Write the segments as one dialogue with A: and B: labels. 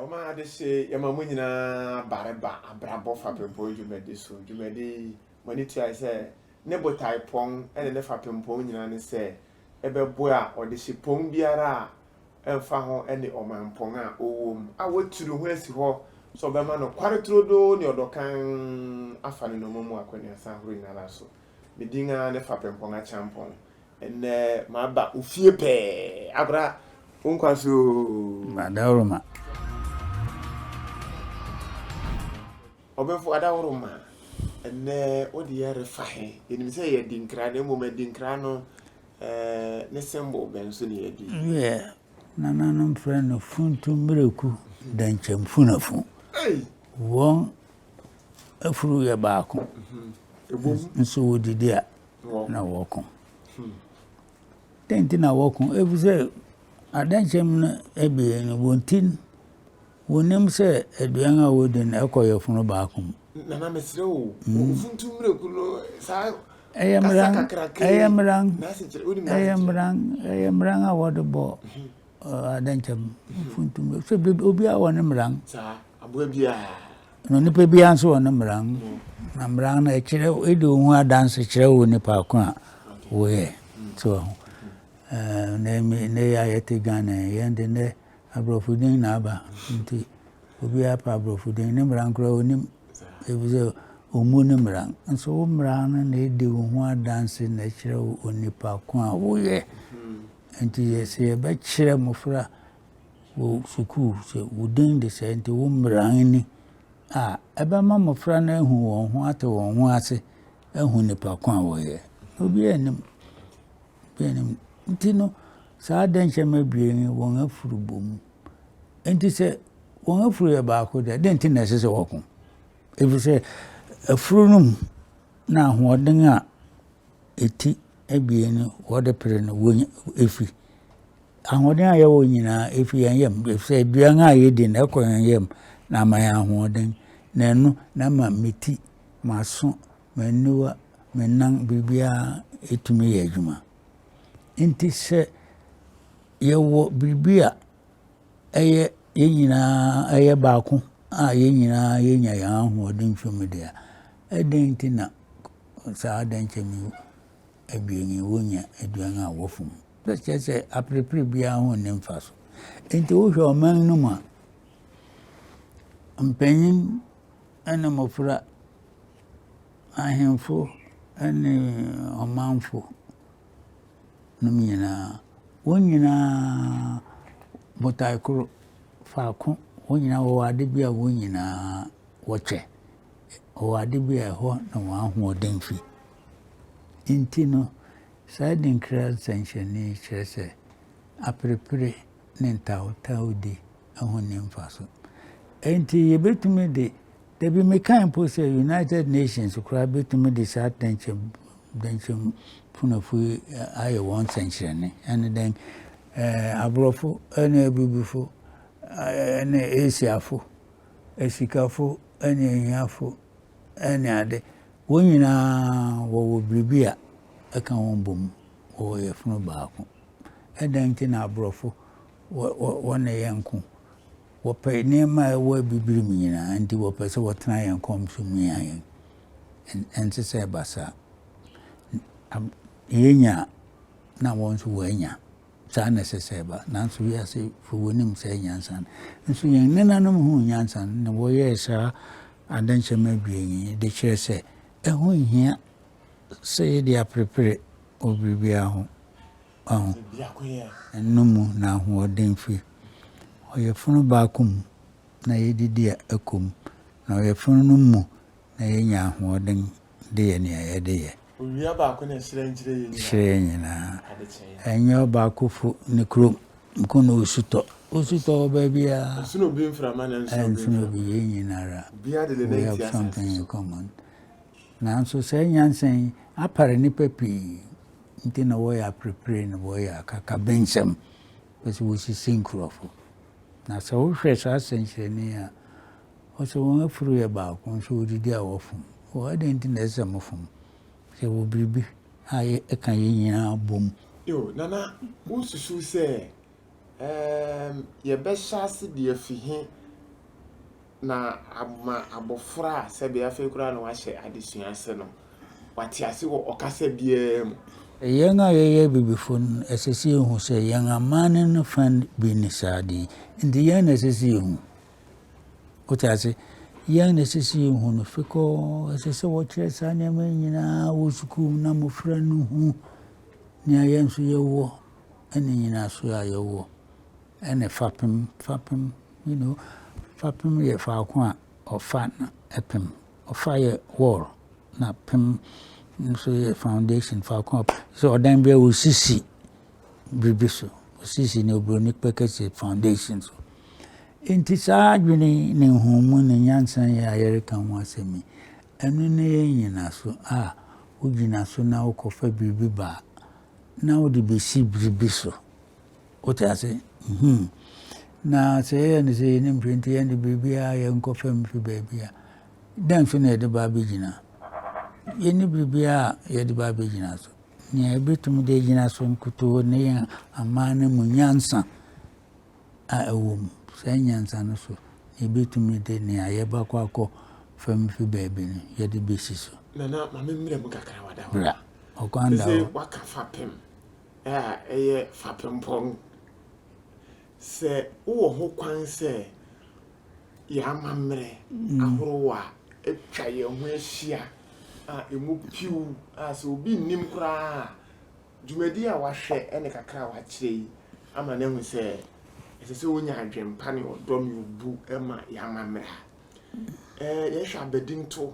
A: Ɔman adehye, yɛma mo nyinaa bareba abrabɔ fapempɔn dwumadi so. Dwumadi yi, mo ani tuae sɛ ne botaepɔn ne ne fapempɔn nyinaa ne sɛ ɛbɛboa ɔdehyepɔn biara a ɛmfa ho ne ɔmanpɔn a ɔwɔ mu a waturu ho asi hɔ sɛ ɔbɛma nokware turodoo ne ɔdɔ kann afa ne nnoɔma mu akɔneasa ahorow nyinara so. Me din ara ne Fapempɔn Acheampong. Ɛnnɛ maba ofie pɛɛ. Abra, wo nkwa so oo.
B: Adaworoma.
A: Ɔbenfo Adaworoma, ɛnnɛ wode yɛn refa he? Yɛnim sɛ yɛ adinkra na mmom adinkra no eh, ne symbol bɛn so ne yɛadi?
B: Wiɛ, nananom frɛ no funtum mmireku dɛnkyɛm funafu. Wɔn afuru yɛ baako, nso wɔdidi a na wɔko. Dɛn nti na wɔko? Efisɛ adɛnkyɛm no abien no, wɔn ti no, wɔnim sɛ aduan a wɔdi no ɛkɔ yafunu baako mu.
A: Nana mesrɛ wo, mfuntum mmireku no saa
B: ɛyɛ
A: kasa
B: mmran,
A: kakraka yi,
B: ɛyɛ mmran,
A: n'asekyerɛ, wonim
B: ɛyɛ
A: n'asekyerɛ?
B: mmran, ɛyɛ mmran a wɔde bɔ adɛnkyɛm mfuntum. Sɛ obiara wɔ ne mmran.
A: Saa, aboa biara.
B: Na onipa biara nso wɔ ne mmara, na mmara no ɛkyerɛ ɛdi wo ho adanse kyerɛ wo nipa ko a woyɛ. So ho. Na emi ne yɛ a yɛte Ghana yi, yɛn de nnɛ aborɔfo din na aba nti obiara pɛ aborɔfo din, ne mmara koraa onim efisɛ ommu ne mmara. Nso wo mmara no na ɛdi wo ho adanse na ɛkyerɛ wo onipa ko a woyɛ. Nti sɛ yɛbɛkyerɛ mmɔfra wɔ sukuu sɛ wo din de sɛɛ nti wo mmara ni a, ɛbɛma mmɔfra no ahu wɔn ho ate wɔn ho ase ahu nipa ko a wɔyɛ. Obiara nnim. Obiara nnim. Nti no, saa dɛnkyɛm abien yi wɔn afuru bɔ mu. Nti sɛ wɔn afuru yɛ baako deɛ, dɛn nti na ɛsɛ sɛ wɔko? Ɛfiri sɛ afuru no mu na ahoɔden a ɛti abien no wɔde pere no wɔnya ɛfi. Ahoɔden a yɛwɔ nyinaa, efi yɛn yam, efisɛ aduan a yedi no, ɛkɔ yɛn yam na ama yɛn ahoɔden. Na ɛno na ama me ti, m'aso, m'aniwa, me nan, biribiara etumi yɛ adwuma. Enti sɛ yɛwɔ biribi a ɛyɛ yɛn nyinaa ɛyɛ baako a yɛn nyinaa yenya yɛn ahoɔden fi mu de a, ɛdɛn nti na saa dɛnkyɛm yi abien yi wonya aduan a wɔfom? Na kyerɛ sɛ aperepere biara ho nni mfaso. Enti wohwɛ ɔman no mu a, mpanyin ne mmofra, ahemfo ne ɔmanfo nom nyinaa, wɔn nyinaa botae koro, faako, wɔn nyinaa wɔwɔ ade bi a wɔn nyinaa wɔkyɛ. Wɔwɔ ade bi a ɛhɔ na wɔn ahoɔden fi. Enti no, Saa adinkra nsɛnkyerɛnne yi kyerɛ sɛ aperepere ne ntawtawdi ho nni mfaso. Enti yebetumi de, da bi mekae mpo sɛ United Nations koraa betumi de saa dɛnkyɛm dɛnkyɛm funafo yi ayɛ wɔn nsɛnkyerɛnne. Ɛne dɛn? Ɛɛ, aborɔfo ne abibifo ne Asiafo, asikafo ne ahiafo ne ade, wɔn nyinaa wɔwɔ biribi a ɛka wɔn bom, wɔwɔ yafunu baako. Ɛdɛn nti na aborɔfo wɔne yɛn ko? Wɔpɛ nneɛma a ɛwɔ abibirim nyinaa nti wɔpɛ sɛ wɔtena yɛn kɔn so mia yɛn. Ɛnte sɛ ɛba saa. Yɛnya a, na wɔn nso wɔanya. Saa na ɛsɛ sɛ ɛba. Nanso wiasefo wɔnim saa nyansa no. Nso yɛn nenanom huu nyansa no na wɔyɛɛ saa adankyɛm abien yi de kyerɛ sɛ ɛho nhia sɛ yɛde aperepere wɔ biribiara ho. Wahu? Ɛno mu na ahoɔden fi. Ɔyafunu baako mu na yɛdidi a ɛkɔ mu, na ɔyafunu no mu na yɛnya ahoɔden de yɛ nea yɛde yɛ.
A: Owia baako na ɛhyerɛn kyerɛ yɛn nyinaa.
B: Kyerɛ yɛn nyinaa. Ɛnyɛ ɔbaakofo ne kurom nko na osu tɔ. Osu tɔ wɔ baabiara.
A: Ɛnsono obi mframa na ɛnsono obi mframa.
B: Ɛnsono obi, yɛn nyinara.
A: Obiara de ne
B: We
A: nan
B: have
A: ti asase
B: something in
A: so.
B: common. Nanso saa nyansa yi apare nnipa pii nti na wɔyɛ aperepere na wɔyɛ akakabensɛm pɛ sɛ wɔsisi nkurɔfo. Na sɛ wohwɛ saa sɛnkyerɛnne yi a, Ɔsɛ wɔn afuru yɛ baako nso wɔdidi a wɔfom. O adɛn nti na ɛsɛ sɛ mofom? Sɛ yɛwɔ biribi a ɛka yɛn nyinaa bom.
A: Yo, Nana, wosusuw sɛ ɛɛm yɛbɛhyɛ ase de afi he Na ama abofra a sɛbe afei koraa na wahyɛ adesua ase no, wate ase wɔ ɔkasa biara mu.
B: Yɛn a yɛyɛ abibifo no, ɛsɛ sɛ yehu sɛ yɛn amanne no fã bi ne saa ade yi. Enti yɛn na ɛsɛ sɛ yehu. Wote ase? Yɛn na ɛsɛ sɛ yehu no fekɔɔ. Ɛsɛ sɛ wɔkyerɛ saa nneɛma yi nyinaa wɔ sukuu mu na mmofra no hu nea yɛn nso yɛwɔ ne nnyinaso a yɛwɔ ne fapem. Fapem, you know, fapem yɛ faako a ɔfa na ɛpem. Ɔfa yɛ wall na pem nso yɛ foundation, faako a sɛ ɔdan bi a wɔsisi biribi so, wɔsisi ne oburoni bɛka sɛ foundation so. Nti saa adwene yi ne nhunumu ne nyansa yi a yɛreka ho asɛm yi, ɛno ne yɛn nnyinaso a wogyina so na wokɔfa biribi ba a, na wode bɛsi biribi so. Wote ase? Hmm. Na sɛ yɛyɛ no sɛ yɛnim hwee nti yɛn de biribiara yɛnkɔfa mfi baabi a, dɛn so na yɛde ba abɛgyina? Yɛnni biribiara a yɛde ba abɛgyina so. Nea yɛbɛtumi de agyina so nkutoo ne yɛn aman no mu nyansa a ɛwɔ mu. Saa nyansa no so na yɛbɛtumi de nea yɛbɛkɔ akɔ fam fi baabi no yɛde bɛsi so.
A: Nana, ma memmrɛ mu kakra wada hɔ.
B: Bra, ɔkwan da hɔ.
A: Sɛ waka fapem a ɛyɛ fapempɔn. Sɛ wowɔ hokwan sɛ yɛn amammerɛ ahorow a atwa yɛn ho ahyia a emu piw a sɛ obi nnim koraa a, dwumadi a wahwɛ ne kakra a wakyerɛ yi ama no ahu sɛ ɛsɛ sɛ wonya adwempa ne ɔdɔ ne obu ma yɛn amammerɛ a. Ɛɛ, yɛhwɛ abadinto,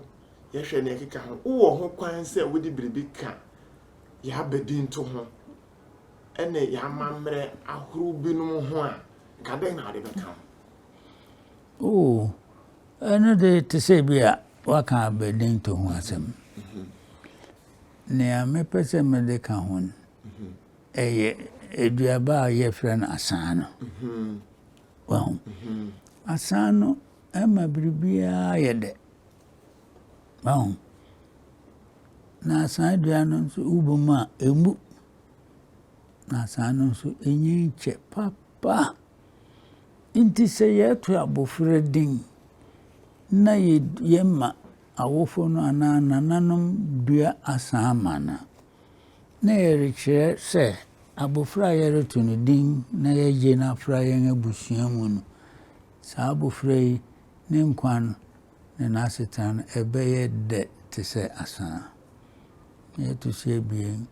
A: yɛhwɛ nea ɛkeka ho. Wowɔ hokwan sɛ wode biribi ka yɛn abadinto ho ne yɛn amammerɛ ahorow binom ho a, nka dɛn na wode bɛka ho?
B: Oh, ɛno de te sɛ bi a woaka abadinto ho asɛm. Nea mepɛ sɛ mede ka ho no, ɛyɛ aduaba a yɛfrɛ no asaa no. Wahu? Asaa no ɛma biribiara yɛ dɛ. Wahu? Na asaa dua no nso wobɔ mu a, ɛmmu. Na asaa no nso ɛnyin kyɛ papa. Nti sɛ yɛto abofra din na yɛma awofo no anaa nananom dua asaa ma no a, na yɛrekyerɛ sɛ abofra a yɛreto no din na yɛagye no afra yɛn abusua mu no, saa abofra yi ne nkwa no ne n'asetena no ɛbɛyɛ dɛ te sɛ asaa. Nea ɛto so abien,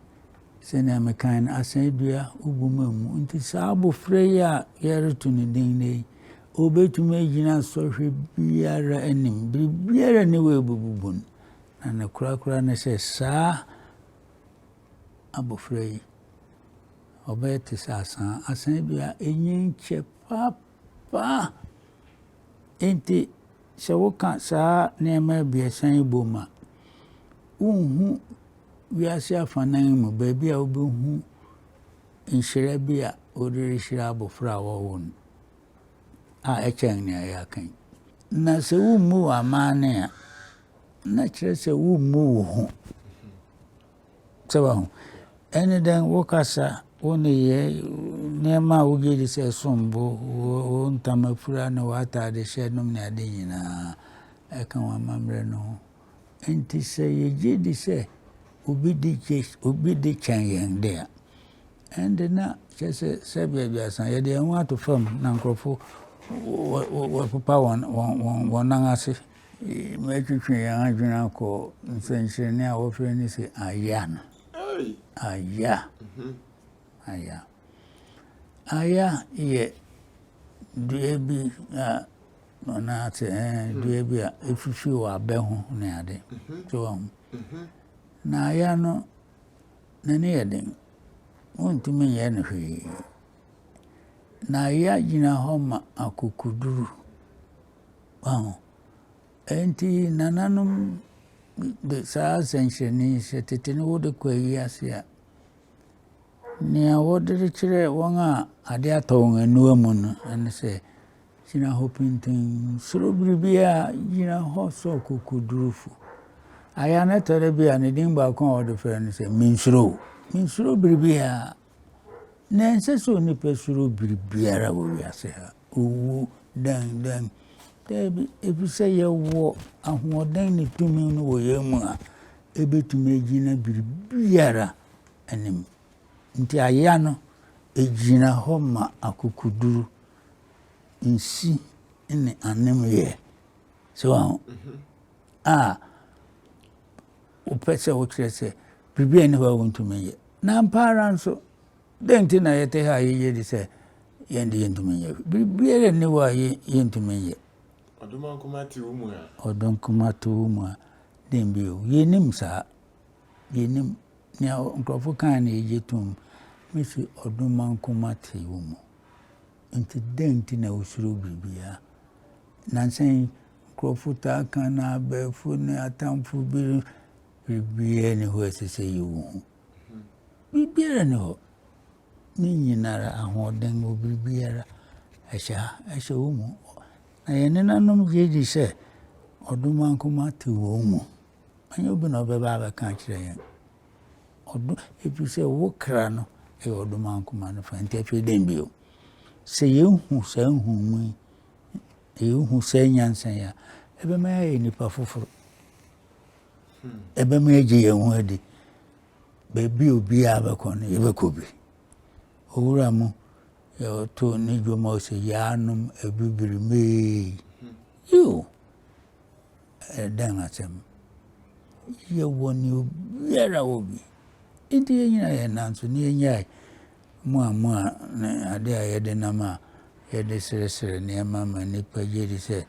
B: sɛnea mekae no, asaa dua wobu ma mu. Nti saa abofra yi a yɛreto ne din nnɛ yi, obetumi agyina sɔhwɛ biara anim. Biribiara nni hɔ a ebebubu no. Na ne korakora ne sɛ saa abofra yi, ɔbɛyɛ te sɛ asaa. Asaa dua enyin kyɛ papa. Enti sɛ woka saa nneɛma abiɛsa yi bom a, wunhu wiase afanan mu baabi a wubehu nhyira bi a wɔde rehyira abofra a wɔrewo no a ɛkyɛn nea yɛaka yi. Na sɛ wummu w'amanne a, na kyerɛ sɛ wummu wo ho. Sɛ wahu. Ɛne dɛn, wo kasa, wo nneyɛe, nneɛma a wogye di sɛ ɛsom bo, wo ntama fura ne w'atade hyɛ nom ne ade nyinaa, ɛka w'amammerɛ no ho. Enti sɛ yegye di sɛ obi de gye obi de kyɛn yɛn de a, ɛnde na kyerɛ sɛ sɛbi aduasa yɛde yɛn ho ato fam na nkurɔfo wɔpepa wɔn wɔn wɔn nan ase. Mɛtwetwe yɛn adwene akɔ nsɛnkyerɛnne a wɔfrɛ no sɛ aya no. Aya. Mhm. Aya. Aya yɛ dua bi a anaasɛ ɛɛ hmm. dua bi a efifi wɔ abɛ ho ne ade. Mhm. So wɔn. Mhm. Na aya no n'ani yɛ den. Wontumi nyɛ no hwee. Na aya gyina hɔ ma akokoduru. Wahu? Enti nananom de saa sɛnkyerɛnne yi sɛ tete no wode kɔ ayi ase a, nea wɔde rekyerɛ wɔn a ade atɔ wɔn aniwa mu no ne sɛ, gyina hɔ pintinn, suro biribiara, gyina hɔ sɛ ɔkokodurufo. Ayɛ a na ɛtɔ da bi a ne din baako a wɔde frɛ no sɛ mensuro o, mensuro biribiara. Na ɛnsɛ sɛ onipa suro biribiara wɔ wiase ha. Owu, dɛn dɛn. Daabi, efisɛ yɛwɔ ahoɔden ne tumi no wɔ yɛn mu a ebetumi agyina biribiara anim. Nti aya no, egyina hɔ ma akokoduru, nsi ne anemyɛ. So wahu? A wopɛ sɛ wokyerɛ sɛ biribiara nni hɔ a wontumi nyɛ. Na ampa ara nso, dɛn nti na yɛte ha a yɛyɛ di sɛ yɛn de yɛntumi nyɛ hwee? Biribiara nni hɔ a yɛntumi nyɛ.
A: Ɔdomankoma te wo mu a.
B: Ɔdomankoma te wo mu a, dɛn bio? Yɛnnim saa. Yɛnnim. Nea nkurɔfo kae no yɛgye tom. Mese ɔdomankoma te wo mu. Nti dɛn nti na wosuro biribiara? Nnansa yi, nkurɔfo taa ka na abɛɛfo ne atamfo bi biribiara nni hɔ a ɛsɛ sɛ yɛwɔ hu. Biribiara nni hɔ. Ne nyinara ahoɔden wɔ biribiara ɛhyɛ ha, ɛhyɛ wo mu. Na yɛn nenanom gye di sɛ ɔdomankoma te wɔn mu. Ɛnyɛ obi na ɔbɛba abɛka akyerɛ yɛn. Ɔdɔ, ɛfiri sɛ wo kra no yɛ ɔdomankoma no fa, nti afei dɛn bio? Sɛ yɛhu saa nhunumu yi, yɛhu saa nyansa yi a, ɛbɛma yɛayɛ nnipa foforo. Ɛbɛma yɛagye yɛn ho adi. Baabi a obiara bɛkɔ no, yɛbɛkɔ bi. Owura mu, yɛto ne dwom a ɔsɛ yaanom abibiri mee. Yiw. Ɛdɛn asɛm! Yɛwɔ nea obiara wɔ bi. Enti yɛnnyina yɛn nan so na yɛnnyae muamua ne ade a yɛde nam a yɛde srɛsrɛ nneɛma ma nnipa gye di sɛ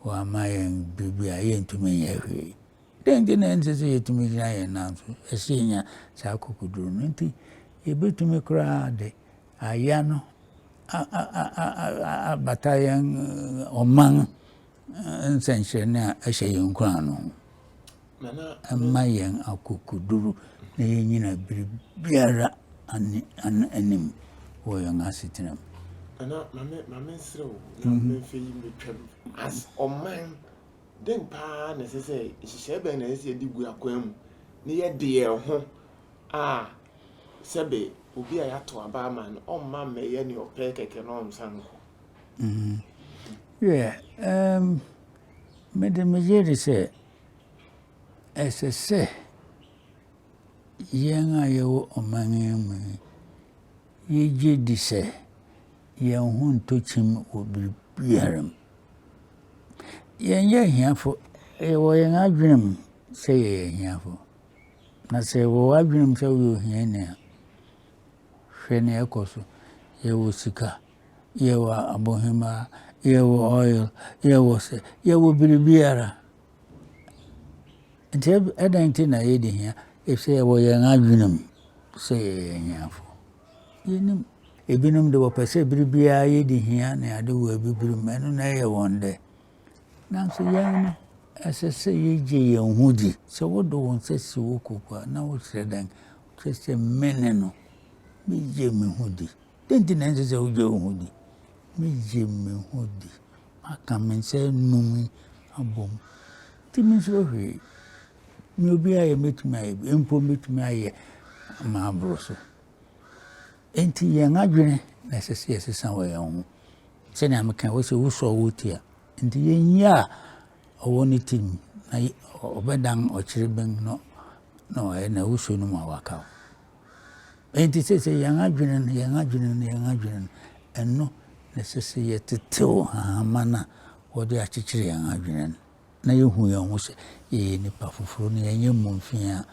B: wɔama yɛn biribi a yɛntumi nyɛ hwee. Dɛn nti na ɛnsɛ sɛ yɛtumi gyina yɛn nan so? Ɛsɛ sɛ yɛnya saa akokoduru no. Enti yɛbɛtumi koraa de aya no abata yɛn ɔman nsɛnkyerɛnne a ɛhyɛ yɛn nkuran no ho. Ɛma yɛn akokoduru na yɛnyina biribiara anim wɔ yɛn asetena mu.
A: Nana, mame mame nsrɛ wo na memfa yi metwam. As ɔman, dɛn paa na ɛsɛ sɛ nhyehyɛe bɛn na ɛsɛ sɛ yɛde gu akwan mu na yɛde yɛn ho a sɛbe obi a yɛato aba ama no ɔmma mmɛyɛ nea ɔpɛ kɛkɛ na ɔnsan nkɔ?
B: Wiɛ, me de megye di sɛ ɛsɛ sɛ yɛn a yɛwɔ ɔman yi mu yi, yegye di sɛ yɛn ho ntɔ kyim wɔ biribiara mu. Yɛnyɛ ahiafo, ɛwɔ yɛn adwene mu sɛ yɛyɛ ahiafo. Na sɛ ɛwɔ w'adwene mu sɛ woyɛ ohiani a, hwɛ nea ɛkɔ so. Yɛwɔ sika. Yɛwɔ abohemaa, yɛwɔ oil, yɛwɔ sɛ, yɛwɔ biribiara. Nti ɛdɛn nti na yɛdi hia? Efisɛ yɛwɔ yɛn adwene mu sɛ yɛyɛ ahiafo. Yɛnim. Ebinom de wɔpɛ sɛ biribiara yɛdi hia ne ade wɔ abibirim, ɛno na ɛyɛ wɔn dɛ. Nanso yɛn no, ɛsɛ sɛ yegye yɛn ho di. Sɛ wode wo nsa si wo koko a, na wokyerɛ dɛn? Wokyerɛ sɛ mene no, migye me ho di. Dɛn nti na ɛnsɛ sɛ wugye wo ho di? Migye me ho di. Maka me nsa anum yi abom. Nti minsuro hwee. Nea obiara yɛ, metumi ayɛ bi. Mpo metumi ayɛ ma aboro so. Enti yɛn adwene na ɛsɛ sɛ yɛsesa wɔ yɛn ho. Sɛnea meka wɔ sɛ wosɔ wo ti a, nti yɛnyɛ a ɔwɔ ne tirim na ɔbɛdan ɔkyereben no na wayɛ na wusuo no mu a waka wo. Enti seesei yɛn adwene no, yɛn adwene no, yɛn adwene no, ɛno na ɛsɛ sɛ yɛtetew hahama no a wɔde akyekyere yɛn adwene no, na yehu yɛn ho sɛ yɛyɛ nnipa foforo na yɛnyɛ mmomfi a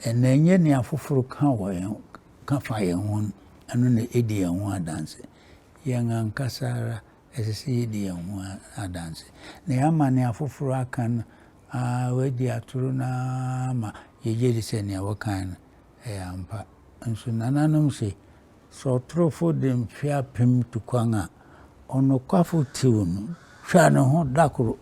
B: ɛnna ɛnyɛ nea afoforo ka wɔ yɛn ka fa yɛn ho no, ɛno na edi yɛn ho adanse. Yɛn ankasa ara, ɛsɛ sɛ yedi yɛn ho adanse. Na yɛama nea afoforo aka no, aa, wɔadi atoro no ara ma yegye di sɛ nea wɔkae no Ɛyɛ ampa. Nso nananom se, Sɛ ɔtorofo de mfe apem tu kwan a, ɔnokwafo tiw no twa ne ho da koro.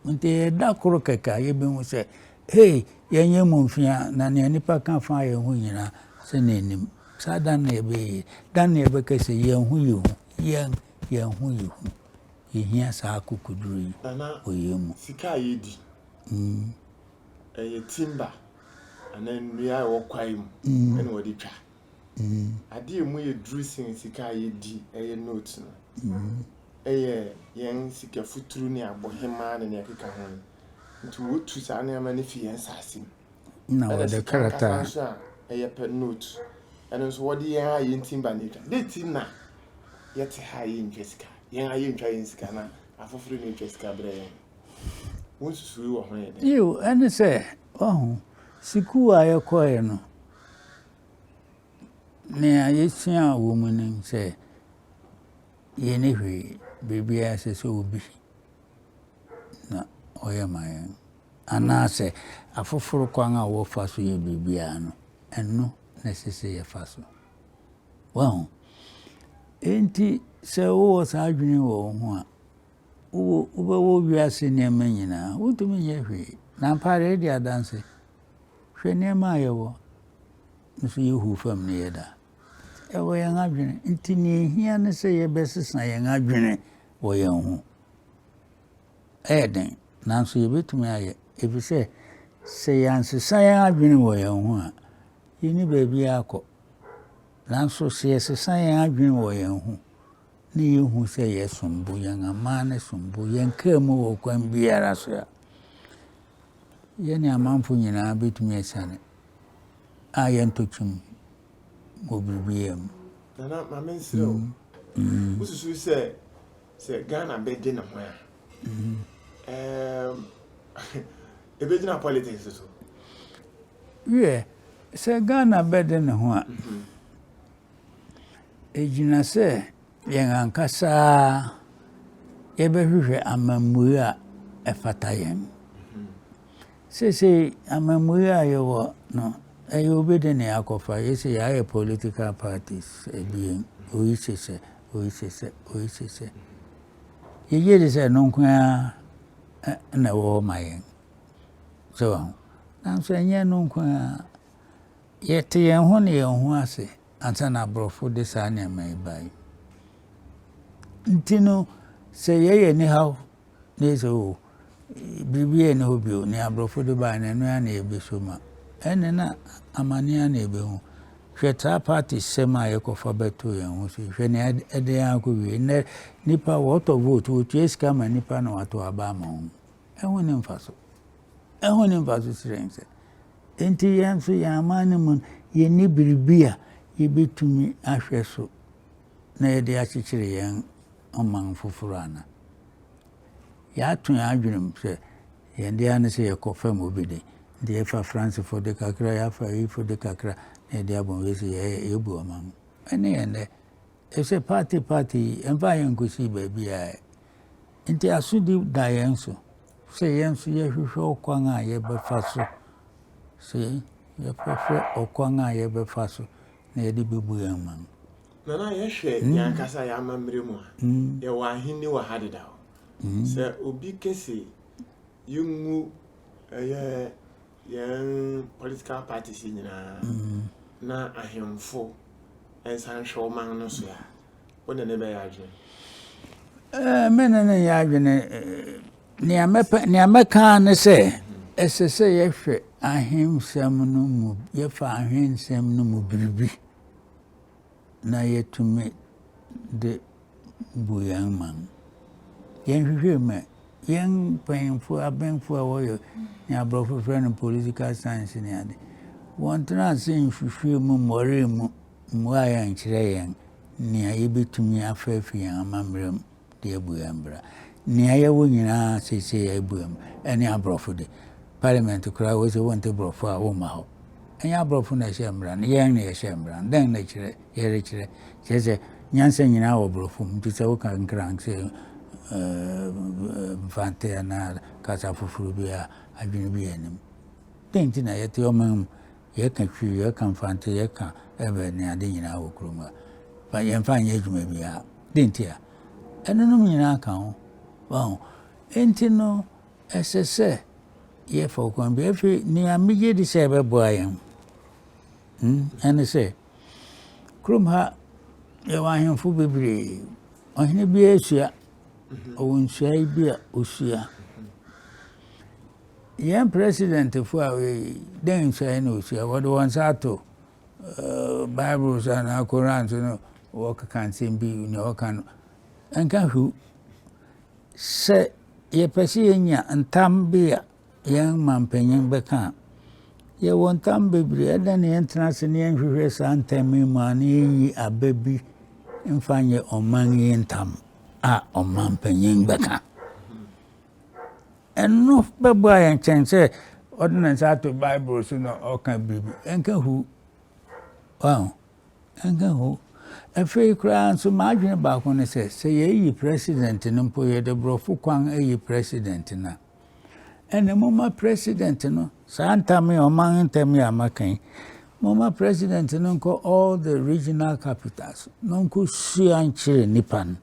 B: Nti ɛyɛ da koro kɛkɛ a yebehu sɛ, Hei, yɛnyɛ mu mfe a, na nea nnipa ka fa yɛn ho nyinaa, sɛnea enim. Saa da no na yɛbɛyɛ yie. Da no na yɛbɛka sɛ, Yɛn ho yɛ hu. Yɛn, yɛn ho yɛ hu. Yehia saa akokoduru yi
A: Nana,
B: wɔ yɛn mu.
A: sika a yedi, ɛyɛ timber anaa nnua a ɛwɔ kwae mu ɛna wɔde twa. Adeɛ a ɛmu yɛ duru sen sika a yɛdi ɛyɛ note no. yɛ yɛn sika futuru ne abohemaa ne nea ɛkeka ho no. Nti wotu saa nneɛma no fi yɛn nsaase mu.
B: Na
A: Ɛna
B: wɔde
A: sika ankasa
B: krataa.
A: nso a ɛyɛ pɛ note, ɛno nso wɔde yɛn a yɛn timba na etwa. Dɛn ti na yɛte ha a yɛntwa sika? Yɛn a yɛntwa yɛn sika na afoforo na etwa sika brɛ yɛn. Wo nsusuwii wɔ ho yɛ dɛn?
B: Yiw, ɛne sɛ, wahu, sukuu a yɛkɔe no, nea yesuaa wɔ mu ne sɛ yenni hwee, biribiara ɛsɛ sɛ obi na ɔyɛ ma yɛn. Anaasɛ afoforo kwan a wɔfa so yɛ biribiara no, ɛno na ɛsɛ sɛ yɛfa so. Wahu? Enti sɛ wowɔ saa adwene wɔ wo ho a, wowɔ wobɛwɔ wiase nneɛma nyinaa, wontumi nyɛ hwee. Na ampa ara edi adanse. Hwɛ nneɛma a yɛwɔ, nso yehuw fam no yɛ da. Ɛwɔ yɛn adwene. Nti nea ehia ne sɛ yɛbɛsesa yɛn adwene wɔ yɛn ho. Ɛyɛ den, nanso yebetumi ayɛ, efisɛ sɛ yɛansesa yɛn adwene wɔ yɛn ho a, yenni baabiara kɔ. Nanso sɛ yɛsesa yɛn adwene wɔ yɛn ho na yehu sɛ yɛsom bo, yɛn amanne som bo, yɛn kaa mu wɔ ɔkwan biara so a, yɛne amanfo nyinaa betumi asiane a yɛntɔ kyim wɔ biribiara mu.
A: Nana, ma mensrɛ wo, wosusu sɛ Sɛ Ghana bɛde ne ho a, ɛɛm, ɛbɛgyina politics so.
B: Wiɛ, sɛ Ghana bɛde ne ho a, ɛgyina sɛ yɛn ankasa yɛbɛhwehwɛ amammui a ɛfata yɛn. Seesei amammui a yɛwɔ no, ɛyɛ obi de ne akɔfa. Yɛsɛ yɛayɛ political parties abien, oyi hyehyɛ Oyi te sɛ, oyi te sɛ. Yɛgye di sɛ ɛno nko ara na ɛwɔ hɔ ma yɛn. So wahu? Nanso ɛnyɛ ɛno nko ara. Yɛte yɛn ho ne yɛn ho ase ansa na aborɔfo de saa nneɛma yi bae. Nti no, sɛ yɛyɛ anihaw na yɛsɛ o, biribiara nni hɔ bio, nea aborɔfo de bae no, ɛno ara na yɛbɛsɔ mu a, ɛnne na amane ara na yɛbɛhu. Hwɛ saa party sɛm a yɛkɔfa bɛto yɛn ho so yi, hwɛ nea ɛde yɛn akɔwie. Nnɛ nnipa wɔtɔ vote, wɔtua sika ma nnipa na wɔato aba ama wɔn. Ɛho nni mfaso. Ɛho nni mfaso srɛ sɛ. Enti yɛn nso yɛn aman no mu no, yɛnni biribi a yɛbɛtumi ahwɛ so na yɛde akyekyere yɛn ɔman foforɔ ana. Yɛato yɛn adwenem sɛ yɛn de ara ne sɛ yɛkɔ fam obi de. Nti yɛfa Francefo de kakra, yɛafa ayifo de kakra na yɛde abɔ wei sɛ yɛyɛ yɛbu ɔman mu. Ɛne yɛn dɛ. Ɛsɛ party party yi, ɛmfa yɛn nkɔsii baabiara. Nti asodi da yɛn so sɛ yɛn nso yɛhwehwɛ ɔkwan a yɛbɛfa so sɛ yɛhwehwɛ ɔkwan a yɛbɛfa so na yɛde bɛbu yɛn man.
A: Nana, yɛhwɛ yɛn ankasa yɛn amammerɛ mu a, yɛwɔ ahenni wɔ ha dedaw. Sɛ obi ka se yɛngu ɛyɛ yɛn political parties yi nyinaa na ahemfo nsan nhwɛ ɔman no so a, wo ne ne bɛyɛ adwene?
B: Me ne no nyɛ adwene. Nea mɛpɛ, nea mɛka ne sɛ, ɛsɛ sɛ yɛhwɛ ahensɛm no mu, yɛfa ahensɛm no mu biribi na yɛtumi de bu yɛn man. Yɛnhwehwɛ mu ɛ. Yɛn mpanyimfo, abenfo a wɔyɛ nea aborɔfo frɛ no political science ne ade, wɔntena ase nhwehwɛ mu mmɔre mu mmuae ankyerɛ yɛn nea yebetumi afa afi yɛn amammerɛ mu de abu yɛn bra. Nea yɛwɔ nyinaa seesei a ebu yɛn ɛne aborɔfo de. Parliament koraa wose wonte borɔfo a womma hɔ. Ɛnyɛ aborɔfo na ɛhyɛ mmara no, yɛn na yɛhyɛ mmara no. Dɛn na ɛkyerɛ yɛrekyerɛ? Kyerɛ sɛ nyansa nyinaa wɔ borɔfo mu. Nti sɛ woka nkran sɛ Mfante anaa kasa foforo bi a adwene bi nnim. Dɛn nti na yɛte ɔman mu yɛka Twi, yɛka Mfante, yɛka Ewe ne ade nyinaa wɔ kurom ha? Yɛmfa nyɛ adwuma biara. Dɛn nti a? Ɛnonom nyinaa ka ho. Wahu? Enti no, ɛsɛ sɛ yɛfa ɔkwan bi. Afei, nea megye di sɛ ɛbɛboa yɛn hmm, ɛne sɛ, kurom ha yɛwɔ ahemfo bebree. Ɔhene biara sua. Ɔwɔ nsuae bi a osua. Yɛn presidentfo a wɔyɛ yi, dɛn nsuae na osua? Wɔde wɔn nsa ato eh, Bible so anaa Koran so no, wɔkeka nsɛm bi, nea wɔka no, ɛnka hwiw. Sɛ yɛpɛ sɛ yɛnya ntam bi a yɛn mampanyin bɛka a, yɛwɔ ntam bebree. Ɛdɛn na yɛntena ase na yɛnhwehwɛ saa ntam yi mu a na yɛnyi aba bi mfa nyɛ ɔman yi ntam a ɔmampanyin bɛka? Ɛno bɛboa yɛn kyɛn sɛ ɔde ne nsa ato Bible so na ɔka biribi. Ɛnka hu. Wahu? Ɛnka hu. Afei koraa nso, m'adwene baako ne sɛ, sɛ yɛyi president no mpo, yɛde borɔfo kwan ayi president no a, ɛnna momma president no, saa ntam yi, ɔman ntam yi a maka yi, momma president no nkɔ all the regional capitals na ɔnkɔsua nkyerɛ nnipa no.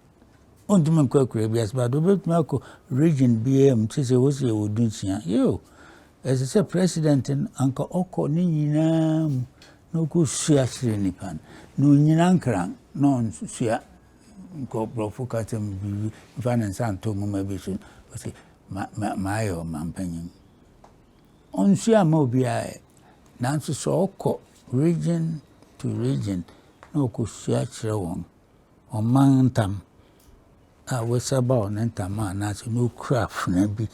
B: Ɔntumi nkɔ akuraa bi ase, but ɔbɛtumi akɔ region biara mu, te sɛ wɔsi yɛwɔ dunsia. Yo, ɛsɛ sɛ president no anka ɔkɔ ne nyinaa mu na ɔkɔsua kyerɛ nnipa no, na ɔnyina nkran na ɔnsua nkɔ borɔfo kasa mu biribi mfa ne nsa nto nwoma bi so. Ɔse, ma, ma, maayɛ ɔmampanyin. Ɔnsua mma obiara ɛ. Nanso sɛ ɔkɔ region to region na ɔkɔsua kyerɛ wɔn, ɔman ntam a wɔasabaw ne ntama anaasɛ na okura afena bi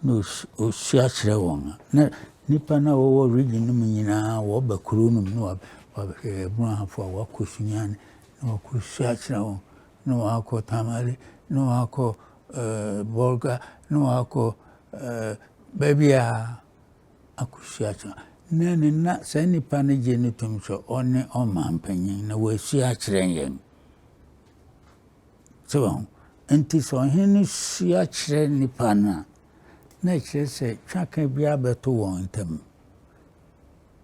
B: na osua kyerɛ wɔn a, na nnipa no a wɔwɔ region no mu nyinaa wɔba kurow no mu na wɔabɛhwɛ Aburohafo a wɔakɔ Sunyani na wɔakɔsua kyerɛ wɔn, na wɔakɔ Tamale, na wɔakɔ Bolga, na wɔakɔ baabiara. akosua kyerɛ na ne na saa nipa no gye no tom sɛ ɔne ɔmanpanyin na wasua akyerɛ yɛn. So wɔn nti sɛ ɔhene no sua kyerɛ nipa no a, na ɛkyerɛ sɛ twaka bi abɛto wɔn ntam.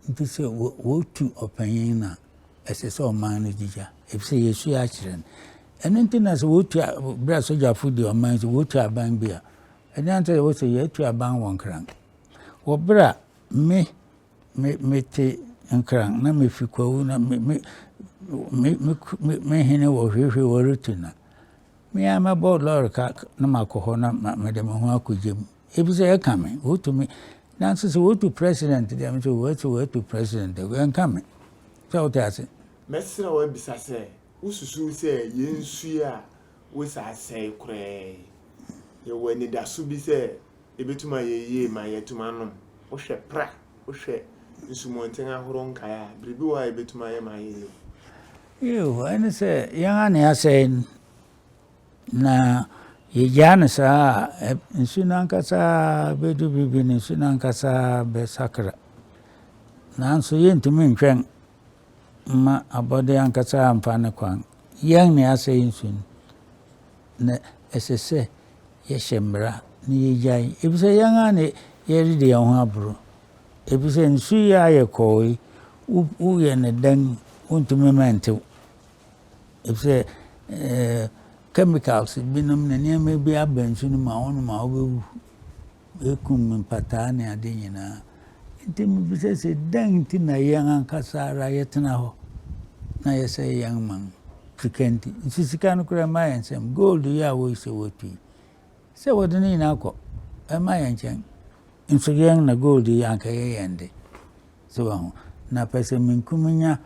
B: Nti sɛ wɔtu ɔpanyin no a, ɛsɛ sɛ ɔman no gyigya efisɛ yɛsua akyerɛ no. Ɛno nti na sɛ wɔtu berɛ a sogyafo di ɔman so wɔtu aban bi a, ɛnyɛ sɛ wɔsɛ yɛatu aban wɔ Nkran. Wɔ berɛ a me, me, mete Nkran na mefi Kwawu na me, me, me, me, me, me hene wɔ Hwehwe wɔretu na me ara mɛbɔ lɔre ka na makɔ hɔ na mede me ho akɔgye mu. Ebi sɛ ɛka me, wɔtu me. Nanso sɛ wɔtu president deɛ, me sɛ wɔatu wɔatu president deɛ, ɛnka me. Sɛ wote ase?
A: Mɛsrɛ wo abisa sɛ, wosusuw sɛ yɛn nsu yi a wose asɛe koraa yi, yɛwɔ anidaso bi sɛ Ebetumi ayɛ yie ma yɛatumi anom. Wohwɛ pra, wohwɛ nsumɔnten ahorow nkae a, biribi wɔ hɔ a ebetumi ayɛ ma ayɛ yie?
B: Yiw, ɛne sɛ yɛn ara na yɛasɛe no, na yegyaa no saa a, nsu no ankasa bedu bere bi no, nsu no ankasa bɛsakra. Nanso yentumi ntwɛn mma abɔde ankasa mfa ne kwan. Yɛn na yɛasɛe nsu no, na ɛsɛ sɛ yɛhyɛ mmara na yegyae, efisɛ yɛn ara na yɛredi yɛn ho aboro. Efisɛ nsu yi a ayɛ kɔɔ yi, woyɛ no dɛn, wontumi mma ɛntew. Efisɛ ɛɛ chemicals binom ne nneɛma bi aba nsu no mu a wonom a wobɛwu. Ekum mpataa ne ade nyinaa. Nti mebisa sɛ dɛn nti na yɛn ankasa ara yɛtena hɔ na yɛsɛe yɛn man? Sika nti. Nso sika no koraa mma yɛn nsam. Gold yi a wɔyi sɛ wɔtu yi, sɛ wɔde ne nyinaa kɔ, ɛmma yɛn nkyɛn. Nso yɛn na gold yi anka ɛyɛ yɛn de. So wahu? Na pɛsɛmenkominya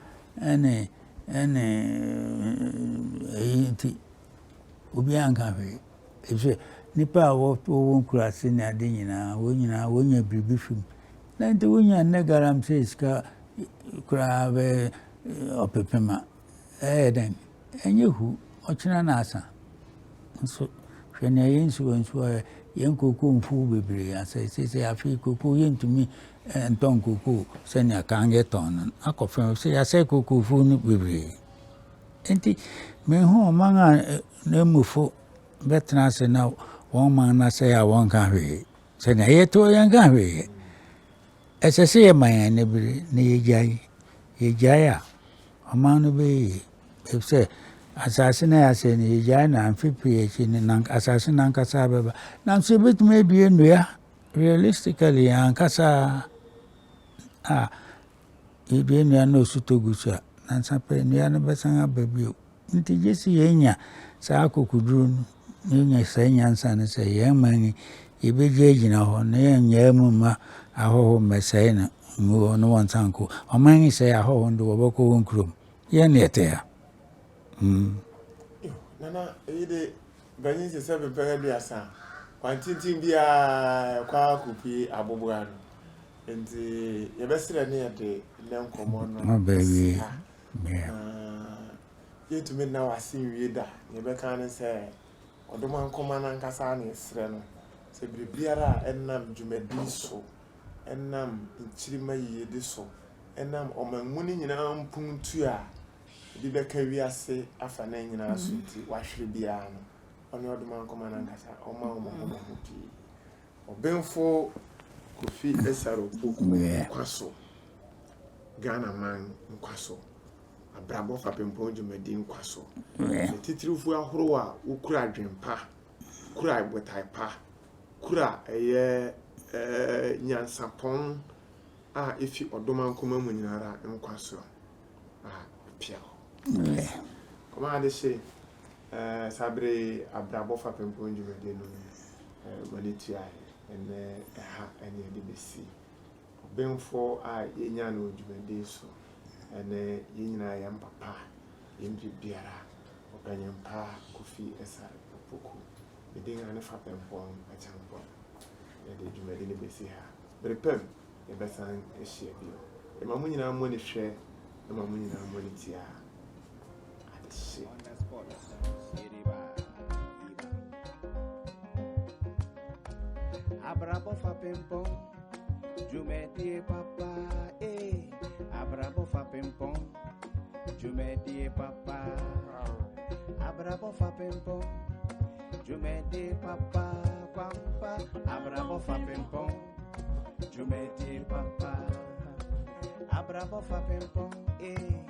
B: ne ne ɛyi nti, obiara nka hwee. Efisɛ nnipa a wɔwɔ nkuraase ne ade nyinaa, wɔn nyinaa wɔnya biribi fi mu. Na nti wonya nnɛ galamsey sika koraa bɛyɛ ɔpepem a, ɛyɛ dɛn? Ɛnyɛ hu, ɔkyena na asa. Nso hwɛ nea yɛn nsuwa nsuwa yɛ, yɛn kookoo mfuw bebree asɛe. Seesei afei kookoo yɛntumi ntɔn kookoo sɛnea kan yɛtɔn no. Akɔ fam efisɛ yɛasɛe kookoo fuw no bebree. Enti minhu ɔman a n'emufo bɛtena ase na wɔn man no asɛe a wɔnka hwee. Sɛnea yɛte hɔ yɛnka hwee. Ɛsɛ sɛ yɛma yɛn ani bere na yegyae. Yegyae a, ɔman no bɛyɛ yie. Efisɛ asase no a yɛasɛe no, yegyae no a, mfe pii akyi no, na asase no ankasa bɛba. Nanso yebetumi adua nnua realistically yɛn ankasa a Yedua nnua na osu tɔ gu so a, nnansa pɛ nnua no bɛsan aba bio. Nti gye sɛ yenya saa akokoduru no, na yenya saa nyansa no sɛ yɛn man yi, yebegye agyina hɔ na yɛnnyaa mu mma ahɔho mmɛsɛe no ngu hɔ na wɔnsan nkɔ. Ɔman yi sɛe a, ahɔho no de wɔbɛkɔ wɔn kurom. Yɛn na yɛte ha. Mm.
A: Nana, eyi de. Mpanyin sɛ sɛ mpɛn 30, kwan tenten biara ɛkɔ ara kɔpue aboboa no. Nti yɛbɛsrɛ ne yɛde nnɛ nkɔmmɔ no asi ha. Na yɛntumi nna w'ase nwie da. Nea yɛbɛka ne sɛ Ɔdomankoma no ankasa na yɛsrɛ no sɛ biribiara a ɛnam dwumadi so, ɛnam nkyirimma yiyedi so, ɛnam ɔman mu no nyinaa mpuntuo a ebi bɛka wiase afanan nyinaa so nti wahwere biara no, ɔne Ɔdomankoma no ankasa ɔma wɔn ho wɔn ho pii. Ɔbenfo Kofi Esaro Poku nkwa so, Ghana man nkwa so, abrabɔ fapempɔn dwumadi nkwa so, ne titiriwfo ahorow a wokura adwempa, kura botae pa, kura ɛyɛ nyansapɔn a efi Ɔdomankoma mu nyinara nkwa so a epia hɔ. Kɔma adehye saa bere yi abrabɔ fapempɔn dwumadi no m'ani tuae ɛnɛ ɛha ɛne ɛde besi. Ɔbenfo a yɛnya no wɔ dwumadi so ɛne yɛn nyinaa yɛn papa, yɛn biribiara, Ɔpanyin pa Kofi Esare Opoku. Me din ane Fapempɔn Acheampong. Yɛde dwumadi no besi ha. Bere pa mu yɛbɛsan ahyia bio. Yɛma mo nyinaa mo ani hwɛ, yɛma mo nyinaa mo ani tia. Adehye.
C: Abrabɔ fapempɔn, dwumadie papa, eh. Abrabɔ fapempɔn, dwumadie papa. Abrabɔ fapempɔn, dwumadie papa, kwampa. Abrabɔ fapempɔn, dwumadie papa. Abrabɔ fapempɔn, eh.